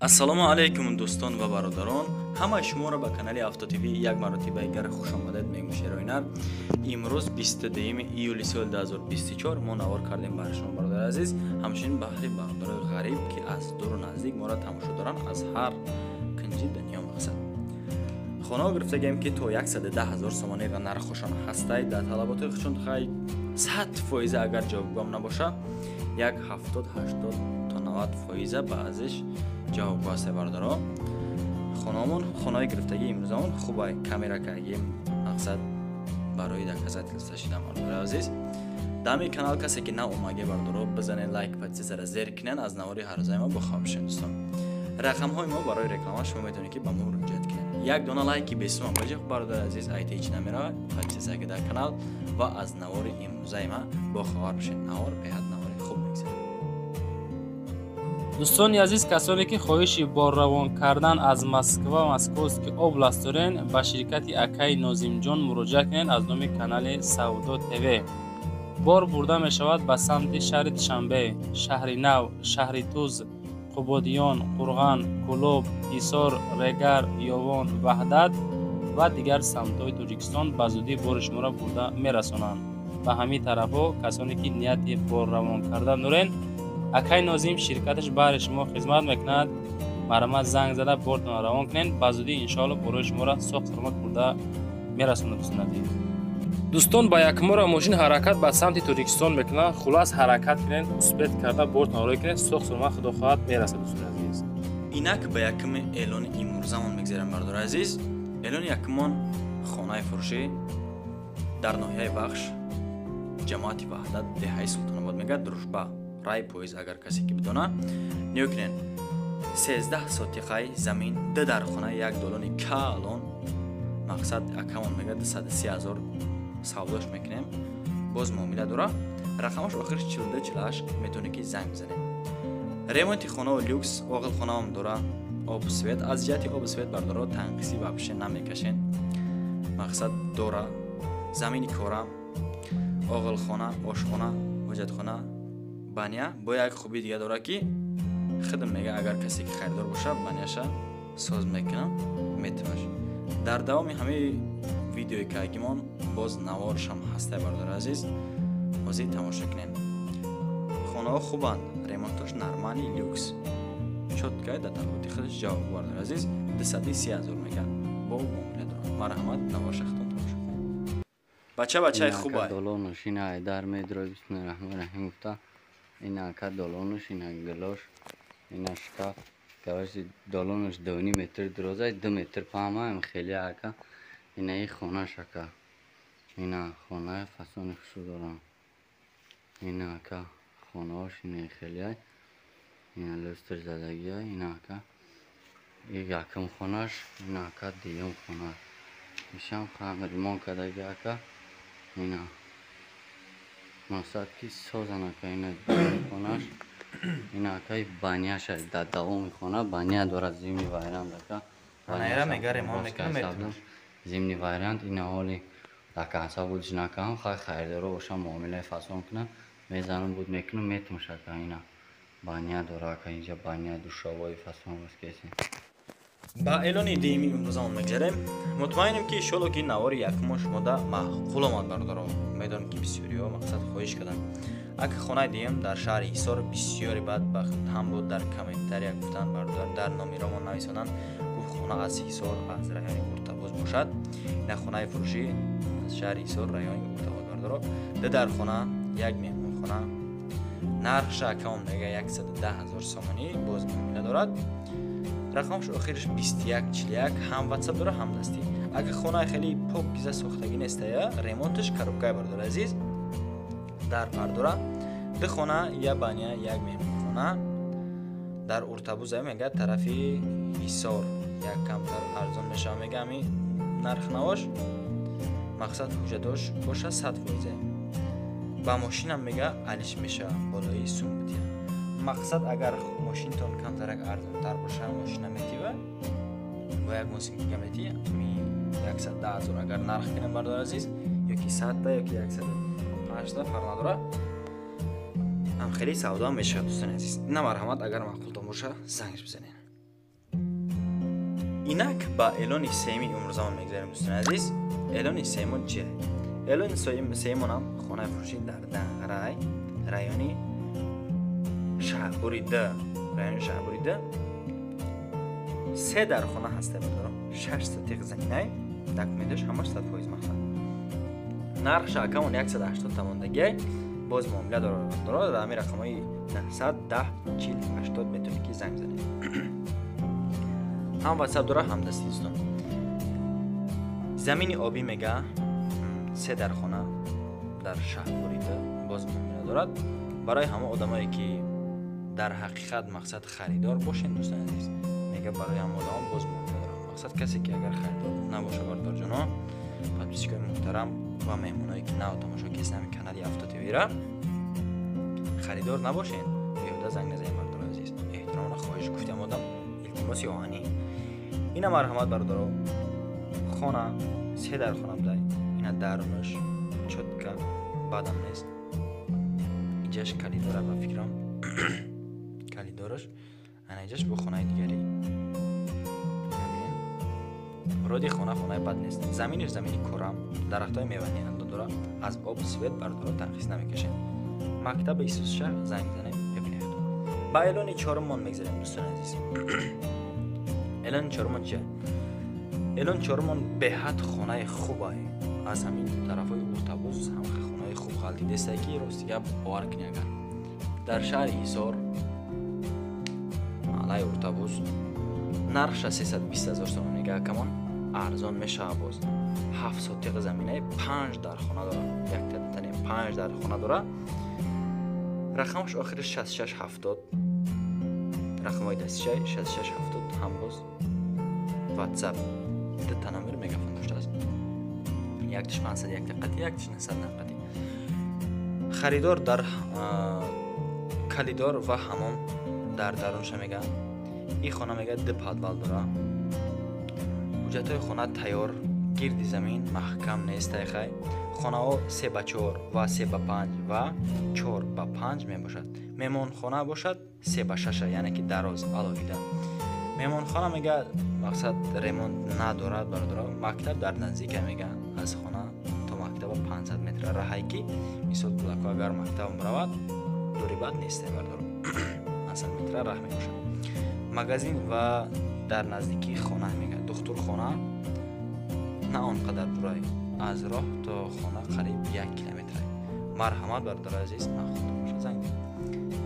Ассалому алайкум дӯстон ва бародарон, ҳамаи шуморо ба канали Авто ТВ як маротиба дигар хуш омадед мегӯм. Шероинар имрӯз 22 июли соли 2024 мо навор кардем баҳри шумо, бародари азиз, ҳамчунин баҳри бародарои ғариб, ки аз дуру наздик моро тамошо доранд, аз ҳар кунҷи дунё. Мақсад хонаҳо гирифтагием, ки то 110 ҳазор сомонӣ нархошон ҳастай. Дар талаботи худшон хай 100% агар ҷавобгӯам набоша, як 70, 80 то 90% баъзеш ҷавобгӯ ҳастай, бародаро. Хонаомон, хонаҳои гирифтагии имрӯзамон хубай, камера кардагим, мақсад барои доказательство шидан. Бародари азиз, дами канал касе ки нав омаге, бародаро, бизанед лайк, подписаться зер кунед, аз навори ҳаррӯзаи мо бохабар шавед. Дӯстон, рақамҳои мо барои реклама, шумо метавонед, ки ба мо муроҷиат кунед. Як дона лайки бесума баҷа, бародари азиз, айта ҳеч намеравад, подписаться дар канал ва аз навори имрӯзаи ма бохабар бошед. Навор беҳад навори хуб мегзарад. Дӯстони азиз, касоне ки хоҳиши борравон кардан аз Москва, Московский область дорен, ба ширкати акаи Нозимҷон муроҷиат кунед. Аз номи канали Савдо ТВ бор бурда мешавад ба самти шаҳри Душанбе, Шаҳри Нав, Шаҳри Туз, Қубодиён, Қурған, Кӯлоб, Ҳисор, Регар, Ёвон, Ваҳдат ва дигар самтҳои Тоҷикистон. Ба зудӣ бори шуморо бурда мерасонанд ба ҳамин тарафҳо. Касоне ки нияти борравон кардан дорен, акай Нозим ширкаташ баҳри шумо хизмат мекунад. Марҳамат, занг зада бортонро равон кунед. Ба зудӣ, иншоалло, борои шуморо соғ саломат бурда мерасонад. Дӯстони азиз, дӯстон, ба якмора мошин ҳаракат ба самти Тоҷикистон мекунад. Хулас, ҳаракат кунед, успеть карда бортонро рой кунед, соғ саломат, худо хоҳад, мерасад, дӯстони азиз. Инак ба якуми эълони имрӯзамон мегзарем, бародари азиз. Эълони якумон хонаи фурӯшӣ дар ноҳияи Вахш, ҷамоати Ваҳдат, деҳаи Султонобод, мегӯяд Дружба, рай поезд, агар касе ки бидона. Нигоҳ кунед, 13 сотиқаи замин, ду дархона, як долони калон. Мақсад, акамон мегӯяд, 230 ҳазор савдош мекунем, боз муомила дора. Рақамаш охирш 42 48, метавонед, ки занг бизанед. Ремонти хонао люкс, оғилхонаам дора, об, свет. Аз ҷиҳати обу свет, бардоро, танқисӣ вообще намекашен. Мақсад, дора замини кора, оғилхона, ошхона, ҳоҷатхона, баня. Бо як хуби дига дора, ки хидм мега, агар касе ки харидор боша, баняша соз мекунам, метаваш. Дар давоми ҳамаи видеои кагимон боз наворшам ҳастай, бародари азиз, ҳозир тамошо кунем. Хонаҳо хубанд, ремонтош нормальный, люкс, чётко, дар талаботи худаш ҷавоб. Бародари азиз, 230 ҳазор мега, бо муомила дорад. Марҳамат, наворша худтон тамошо кунед. Бача, бачаи хубай. Долонуш ина айдар медрой, бисмиллаҳи раҳмони раҳим гуфта. Ина, ака, долонуш, ина гилош, ина шкаф. Гаваши долонуш 2,5 метр дурозай, 2 метр паҳмаем хеле, ака. Ина и хонаш, ака, ина хонаи фасони хушу дорам. Ина, ака, хонаош ина хелеай, ина люстр задагиай. Ина, ака, и якум хонаш, ина, ака, дуюм хонаш, ишам ремонт кардаги, ака. Ина, мақсад, ки созан, ака. Ина хонаш, ина, ака, баняш дар давоми хона баня дорад, зимний вариант, ака. Зимний вариант. Ина ҳоли дар конца будиш накам, хай, харидоро бошам, муомилаи фасон кунам, мезанам, буд мекунам, метумш, ака. Ина баня дора, ака, инҷа баня, душовои фасон раскеси. Ба эълони дуюми имрӯзамон мегзарем. Мутмаинем, ки иншоалло, ки навори якумон шумода маъқул омад, бародаро. Медонем, ки бисёриҳо, мақсад, хоҳиш карданд, ака, хонаи дуюм дар шаҳри Ҳисор. Бисёри бадбахт ҳам буд, дар комментария гуфтанд, бародар, дар номеромон нависонанд. Гуфт, хона аз Ҳисор, аз райони Уртабоз бошад. Ина хонаи фурӯшӣ аз шаҳри Ҳисор, райони Уртабоз, бародаро, ду дархона, як меҳмонхона. Нархша акаон мега 110 ҳазор сомонӣ, боз муомила дорад. Рақамаш охираш 21 41, ҳам ватсап дора, ҳам дастӣ. Агар хонаи хеле покиза сохтагӣ нестая, ремонташ коробкаи, бародари азиз, дар пардора, ду хона, я баня, як меҳмонхона дар Уртабуза, мега тарафи Ҳисор як камтар арзон мешава, мега ами нарх навош. Мақсад, ҳуҷҷатош боша, 100% ба мошинам, мега, алиш мешава болои сумбутия. Мақсад, агар мошинтон камтарак арзонтар боша, мошина метива, бо як мошин дига мети. Ами 110 ҳазор агар нарх кунем, бародари азиз, ёки 100-та, ёки 105-та, фарқ надорад, ҳам хеле савдо мешавад. Дӯстони азиз, ина марҳамат, агар маъқултон боша, зангш бизанед. Инак ба эълони сеюми имрӯзамон мегзарем, дӯстони азиз. Эълони сеюмон чие? Эълони сеюмонам хонаи фурӯшӣ дар Данғарай, райони Шаҳбурида, райони Шаҳбурида, се дархона ҳаста, бародаро, 6 сотиқ заминай, документаш ҳамаш 100% мақсад. Нархша акамон 180 тамондагиай, боз муомила дорад, бародаро. Дар ҳамин рақамҳои 910 40 80 метавонед ки занг занед. Ҳам ватсап дора, ҳам дасти, дӯстон. Замини обӣ мега, се дархона дар Шаҳбурида, боз муомила дорад. Барои ҳама одамое ки дар ҳақиқат мақсад харидор бошен, дӯстони азиз, мега, барои ҳама одамон боз муомила дорад. Мақсад, касе ки агар харидор набоша, бародарҷоно, подписчикои муҳтарам ва меҳмоное ки нав тамошо кесен ҳами канали Авто ТВра, харидор набошен, беҳуда занг назанед, бародарои азиз. Эҳтиромона хоҳиш гуфтам, одам илтимоси оҳанӣ. Ина марҳамат, бародаро, хона се дар хона будай. Ина дарунаш чётко, бадам нест. Иҷаш калидора, ба фикрам, калидораш ана иҷаш бо хонаи дигари. Роди хона хонаи бад нест, заминаш замини корам, дарахтҳои мевадиҳанда дора, аз об, свет, бародаро, танқис намекашем. Мактаби Исусша, занг занем, бибинед. Ба эълони чоруммон мегзарем, дӯстони азиз. Эълони чоруммон чия? Эълони чоруммон беҳад хонаи хубай, аз ҳамин тарафҳои Уртабуз ҳам хонаи хуб ғалтидестай, ки рости гап, бовар кунӣ, агар дар шаҳри Ҳисор, маҳаллаи Уртабуз, нархша 320 ҳазор сомон мега акамон, арзон мешава боз. 7 сотиқ заминаи, панҷ дархона дорад, якта дутане, панҷ дархона дорад. Рақамаш охириш 66 70, рақамҳои дастишай 66 70, ҳам боз ватсап. Дута номер мегафон доштааст, якташ 501 қати, якташ 900 қати. Харидор дар калидор ва ҳамом дар дарунша мега. Ин хона мега ду подвал дора, ҳуҷҷатҳои хона тайёр, гирди замин маҳкам нестай. Хай, хонаҳо 3 ба 4 ва 3 ба 5 ва 4 ба 5 мебошад. Меҳмонхона бошад 3 ба 6, яъне ки дароз алоҳида меҳмонхона мега, мақсад, ремонт надорад, бародаро. Мактаб дар наздика мега, аз хона то мактаба 500 метр раҳай, ки мисол кӯдако агар мактаб равад, дури бад нестай, бародаро, 500 метра раҳ мебошад. Магазин ва дар наздикии хона мега, духтурхона на он қадар дурай, аз роҳ то хона қариб 1 километр. Марҳамат, бародари азиз, ман бошад, занг.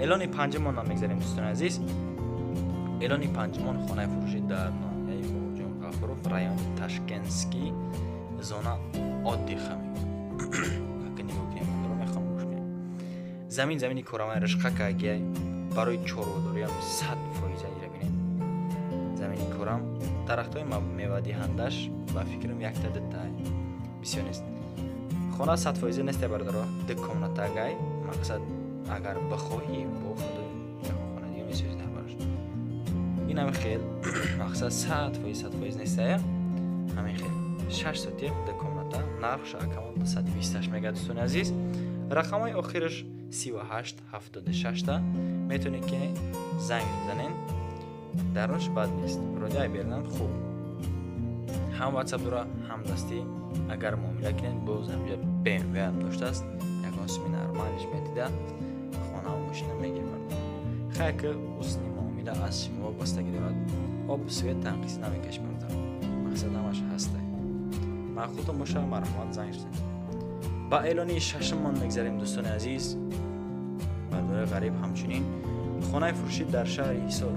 Эълони панҷумон мегзарем, дӯстони азиз. Эълони панҷумон хонаи фурӯшӣ дар ноҳияи Бобоҷон Ғафуров, райони Ташкентский, зона отдыха мега. Нигоҳ кунем, бародаро, мехоҳам гӯш кунем. Замин замини корамай, ришқака гиай, барои чорводориам 100% ира бинем. Замини корам, дарахтҳои мевадиҳандаш ба фикрам якта дута, бисёр нест. Хона 100% нест, бародаро, ду комнатагай. Мақсад, агар бихоҳӣ, бо худ хона дига месӯзи дар бараш. Ин ҳами хел, мақсад, 100%, 100% нестая. Ҳамин хел 6 сотиқ, ду комната, нархш акамон 228 мега, дӯстони азиз. Рақамҳои охираш 38 76-та, метавонед ки занг бизанед. Дарунаш бад нест, вроде ай берунам хуб, ҳам ватсап дора, ҳам дастӣ. Агар муомила кунед, боз ҳамҷа БМВ ҳам доштааст, ягон суми нормалиш медида, хонаву мошина мегирад, мардум. Хайр, ки ҳусни муомила аз шумо вобастагӣ дорад. Об, свет танқис намекаши, мардум, мақсад, ҳамаш ҳаста. Маъқултон боша, марҳамат, занг бизанед. Ба эълони шашуммон мегзарем, дӯстони азиз. Бардори ғариб, ҳамчунин хонаи фурӯшӣ дар шаҳри Ҳисор,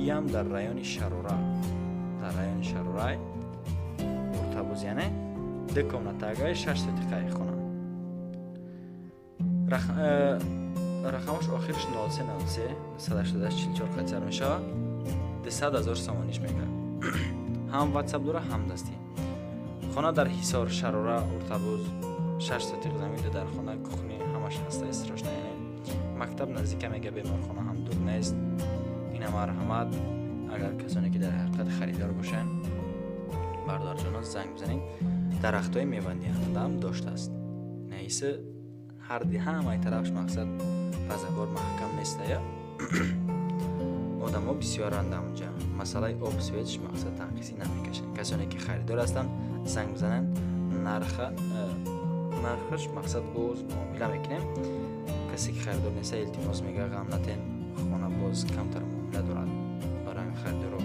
иам дар райони Шарора, дар райони Шарорай, Уртабуз, яъне ду комнатагаи, 6 сотиқаи хона. Рақамаш охириш 0303 188 44 қатсар мешавад. 200 ҳазор сомониш мега, ҳам ватсап дора, ҳам дастӣ. Хона дар Ҳисор, Шарора, Уртабуз, 6 сотиқ замин, дар хона кухни ҳамаш ҳаста, страшно, яъне мактаб наздика мега, беморхона ҳам дур нест. Ина марҳамат, агар касоне ки дар ҳақиқат харидор бошанд, бародарҷоно, занг бизанед. Дарахтҳои мевадиҳандаам доштааст. Наиса ҳарди ҳамаи тарафш, мақсад, ба забор маҳкам нестая. Одамо бисёранд онҷа. Масъалаи об, свет ш мақсад танқисӣ намекашанд. Касоне ки харидор ҳастанд, занг бизананд, нархаш мақсад боз муомила мекунем. Касе ки харидор неста, илтимос мега, ғам натен, хона боз камтар муомила дорад барои харидоро.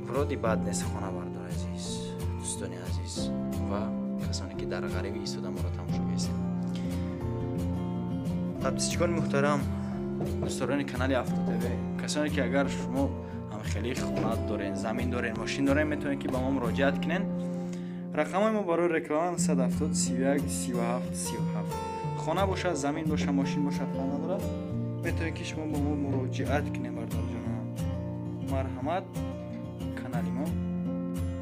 Вроде бад нест хона, бардор азиз, дӯстони азиз ва касоне ки дар ғарибӣ истода моро тамошо мекунед. Подписчикони муҳтарам, дӯстдорони канали Авто ТВ, касоне ки агар шумо ҳам хеле хона дорен, замин дорен, мошин дорен, метавонед ки ба мо муроҷиат кунед. Рақамҳои мо барои реклама 170 31 37 37. Хона бошад, замин бошад, мошин бошад, фарқ надорад, метавонед ки шумо ба мо муроҷиат кунед, бародарҷонам, марҳамат.